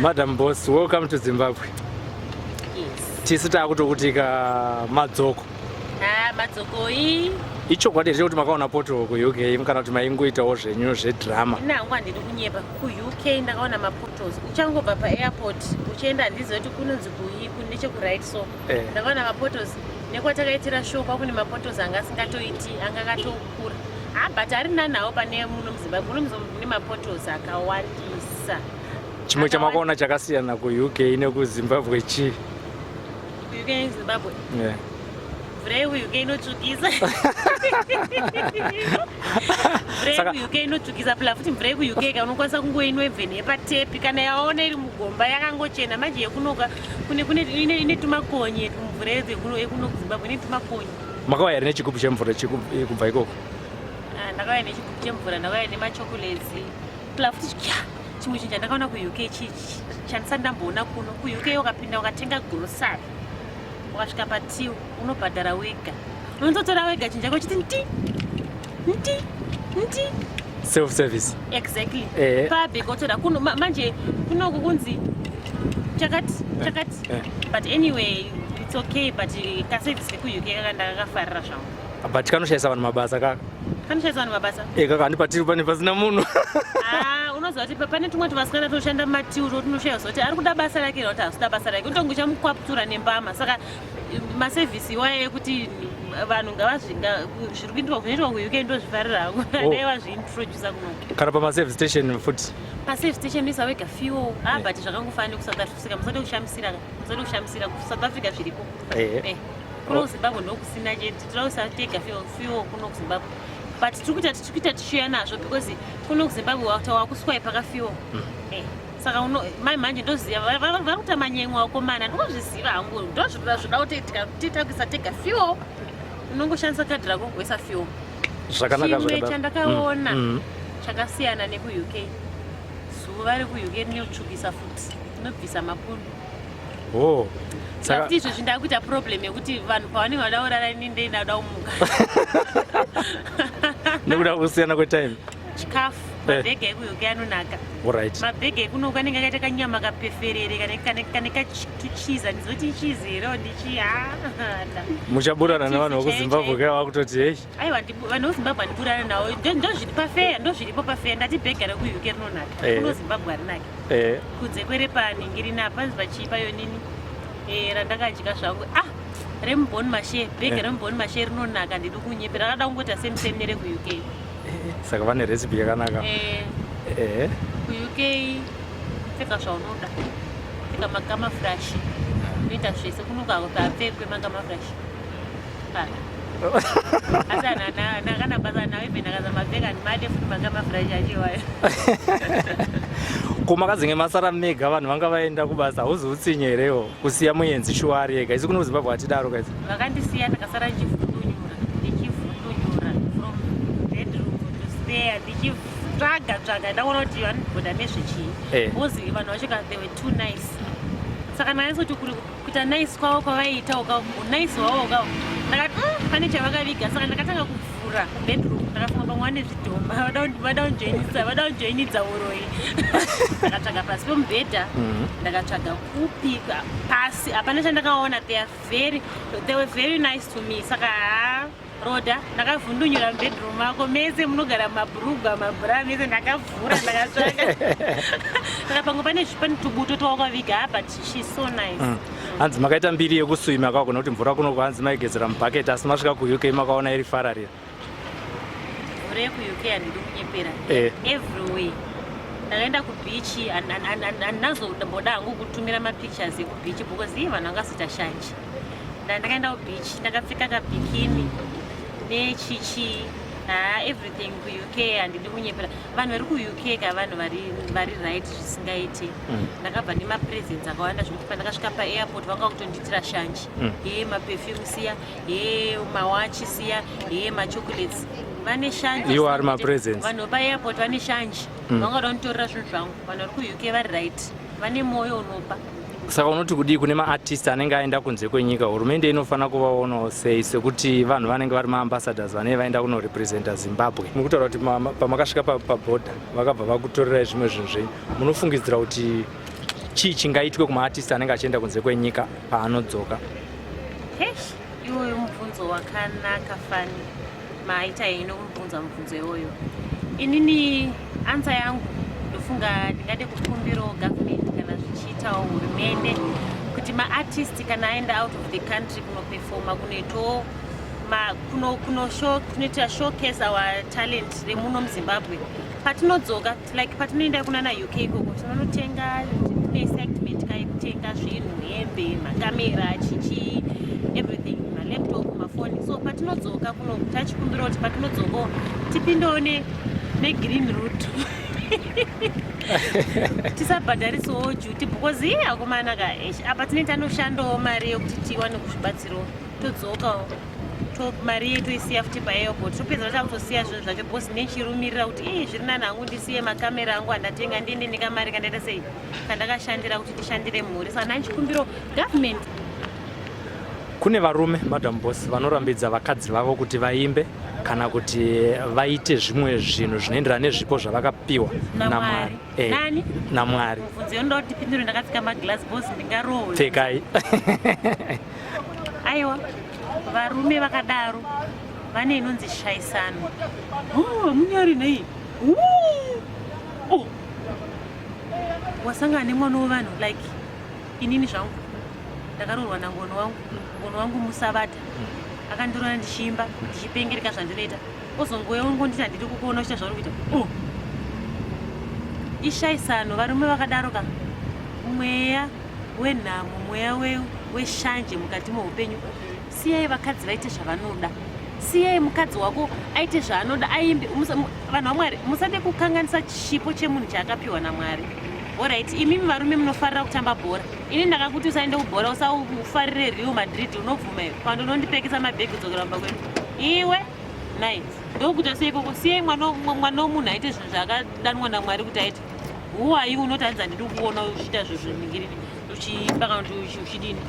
Madam Boss, welcome to Zimbabwe. Yes. Tisu takutokutika madzoko. Ah, madzokoi. Ichokwadi here chekuti makaona poto kuUK kana kuti maingoitawo zvenyu zvedrama? Ini hangu handidi kunyepa. KuUK ndakaona mapotos. Uchangobva paairport uchienda handizivi kuti kunonzi kuyi nechekuright so. Eh. Ndakaona mapotos nekwatakaitira show kwakune mapotos anga asingatoiti anga akatokura. Ah, but ari nanawo pane muno muZimbabwe. Muno muZimbabwe mune mapotos akawandisa. Chimwe chamakaona chakasiyana kuUK nekuZimbabwe chii? KuUK neZimbabwe. Yeah. Mvura yekuUK inotsvukisa. Mvura yekuUK inotsvukisa pula futi mvura yekuUK ka unokwanisa kungoinwa even yepatepi kana yaona iri mugomba yakangochena manje yekunoka kune kune ine ine tumakonye mvura yekuno yekuno kuZimbabwe ine tumakonye. Makauya here nechigubhu chemvura kubva ikoko? Ah, ndakauya nechigubhu chemvura ndakauya nemachocolates pula futi kya chimwe chinhu chandakaona kuUK chandisati ndamboona kuno kuUK ukapinda ukatenga grocery ukasvika patiw unobhadhara wega unototora wega chinhu chako chiti nti nti nti self service exactly eh. pabhek otora kuno manje kunoku kunzi chakati eh. chakati eh. but anyway it's okay but kaservice kekuuk kaka ndakakafarira zvangu but kanoshaisa vanhu mabasa kaka kanoshaisa vanhu mabasa e kaka handi patiri pane pasina munhu ah, unoziva kuti pane tumwe tuvasikana toshanda mumatiuro tunoshaya kuti ari kuda basa rake kuti haasi kuda basa rake unotonge uchamukwaptura nembama saka masevhisi iwaya ekuti vanhu ngavazvinga zviri kuitwa zvinoitwa kuuk ndozvifarira hangu oh. dai vazviintrodusa kuno kana pamaservice station futi paservice station uisa wega fuel ah but zvakangofanana nekusouth africa musade kushamisira musade kushamisira kusouth africa zviriko eh. Kuno oh. kuZimbabwe ndokusina chete tinoda kuisa tega fuel kuno kuZimbabwe but tiri kuita tiri kuita tichiuya nazvo because kuno kuZimbabwe wakuswipe ka fuel mm. eh, saka uno mai manje ndoziva vari kuita manyemwe vakomana ndozviziva hangu ndozvinoda zvoda kuti tikaita kuisa tega fuel unongoshandisa kadhi rako kuisa fuel zvakanaka chimwe chandakaona mm. mm. chakasiyana nekuuk zuva rekuuk rinotsvukisa futi rinobvisa mapundu Oh. Saka kuti izvezvi ndakuita problem yekuti vanhu pavanenge vada kurara ini ndei ndada kumuka. Nekuda kusiyana kwetime. Chikafu eh. mabhegi ekuUK anonaka. Alright. Mabhegi ekunoku anenge akaita kanyama kapeferere kane kane kane kachiza ndizoti chizi here or ndichi ha. Muchaburana nevanhu vekuZimbabwe kaya vakutoti hey. Aiwa vanhu vekuZimbabwe handiburana navo ndozviri pafeya ndozviripo pafeya ndati bhegi rekuUK rinonaka. Eh. Kuno Zimbabwe harinaki. Eh. Kunze kwerepanhingirina panzi pachipa yonini eh, randakadya zvangu ah remubon mashe bhege eh. remubon mashe rinonaka ndidi kunyepera rakada kungoita same same nerekuuk eh, saka vane recipe yakanaka eh. eh. kuuk pfeka zvaunoda pfeka makamafurashi unoita zvese kunoka apfekwe makamafurashi asi kana basa nawo even akazama pfeka ndimade futi makamafurashi acho iwayo ko makazenge masara mega vanhu vanga vaenda kubasa hauzi utsinye herewo kusiya muenzi shuwa ari ega isu kuno kuzimbabwe hatidaro kaisi vakandisiya ndakasara ndichivhundunyura ndichivhundunyura from bedroom to spare ndichitsvaga tsvaga ndaona kuti vanogoda nezvechii eh. because vanhu vacho ka they were too nice saka ndakanyatsa kuti kuita nice kwavo kwavaiita uka nice hwavo uka ndakati mm, pane chavakaviga saka ndakatanga kuvhura bedroom ndakafunga pamwe vane zvidhoma vada kunjoinidza vada kunjoinidza uroyi ndakatsvaga pasi pemubhedha mhm. ndakatsvaga kupi pasi hapana chandakaona they are very they were very nice to me saka haa Roda, ndakavhundunyura mubedroom mako mese munogara mabhurugwa mabhura mese ndakavhura ndakatsvaka. Saka pamwe pane pane tubuto twawakaviga ah, but she's so nice. Mm. Hanzi makaita mbiri yekuswima kwako nekuti mvura kuno hanzi maigezera mubucket asi masvika kuUK makaona iri fararira. Mvura yekuUK handidi kunyepera. Eh. Everywhere. Ndakaenda kubeach handinazomboda hangu kutumira mapictures ekubeach because iye vanhu vangazoita shanje. Ndakaenda kubeach ndakapfeka kabikini nechichi haa everything kuuk handidi kunyepera vanhu vari kuuk ka vanhu vari right zvisingaite mm. ndakabva nemapresents akawanda zvekuti pandakasvika paairport vanga kutondiitira shanje mm. hee maperfume siya hee mawachi siya hee machocolates vane shanje iwo ari mapresents vanhu vepaairport vane shanje mm. vanga kuda kunditorera zvinhu zvangu vanhu vari kuuk vari right vane mwoyo unopa Saka unoti kudii kune maartist anenge aenda kunze kwenyika, hurumende inofanira kuvaonawo sei sekuti vanhu vanenge vari maambassadors vanenge vaenda kunorepresenta Zimbabwe? Muri kutaura kuti pamakasvika pabhodha vakabva vakutorerai zvimwe zvinhu zvenyu, munofungidzira kuti Chii chingaitwe kumaartist anenge achienda kunze kwenyika paanodzoka? Hesh, iwoyo mubvunzo wakanaka fani maita ino kumubvunza mubvunzo iwoyo. Inini answer yangu, ndofunga ndingade kukumbirawo government kana zvichiitawo hurumende kuti maartist kana aenda out of the country kunoperforma, kunoitawo kunoita showcase our talent remuno muZimbabwe, patinodzoka, like patinoenda kunana UK ikoko, tinonotenga, kune segment ka yekutenga zvinhu, hembe, makamera, chichi, everything, malaptop, mafoni. So patinodzoka kuno, tachikumbira kuti patinodzokawo tipindewo negreen route, tisabhadharisawo duty, because iye akomana ka, eish, apa tinenge tanoshandawo mari yekuti tiwane kuzvibatsirawo, todzokawo to mari yedu toisiya futi paairport, topedza takutosiya zvinhu zvacho, because nechirumirira kuti ii, zviri nani hangu ndisiye makamera angu andatenga, ndiende nekamari kandaita sei, kandakashandira kuti ndishandire mhuri. Saka ndanchikumbiro government. Kune varume, Madam Boss, vanorambidza vakadzi vavo kuti vaimbe kana kuti vaite zvimwe zvinhu zvinoenderana nezvipo zvavakapiwa. NaMwari. Nani? NaMwari. Mubvunzo yonoda kuti ndipindure ndakapfeka maglass, boss, ndingarohwe. Pfekai. Aiwa, varume vakadaro vane inonzi shayisano. Hamunyari nei? Oh. Wasangana nemwana wevanhu. Like inini zvangu ndakaroorwa nangoni wangu. Ngoni wangu musavadha akandiroora ndichiimba, ndichipengereka zvandinoita, ozongouya ongonditi, "Handidi kukuona uchiita zvauri kuita." Oh, ishayisano. Varume vakadaro ka, mweya wenhamo, mweya weshanje mukati meupenyu. Siyai vakadzi vaite zvavanoda. Siyai mukadzi wako aite zvaanoda, aimbe. Vanhu vaMwari, musade kukanganisa chipo chemunhu chaakapiwa naMwari. Alright, imimi varume munofarira kutamba bhora. Ini ndakakuti usaende kubhora, usaufarire Real Madrid, unobvuma here? Pando unondipekesa mabhegi kudzokera mumba kwedu iwe nai. Ndokuita sei ikoko? Siyai mwana wemunhu aite zvinhu zvaakadanwa naMwari kuti aite. Who are you unoti, "Hanzi handidi kuona uchiita zvinhu zviningiriri, uchiimba kana kuti uchidini"?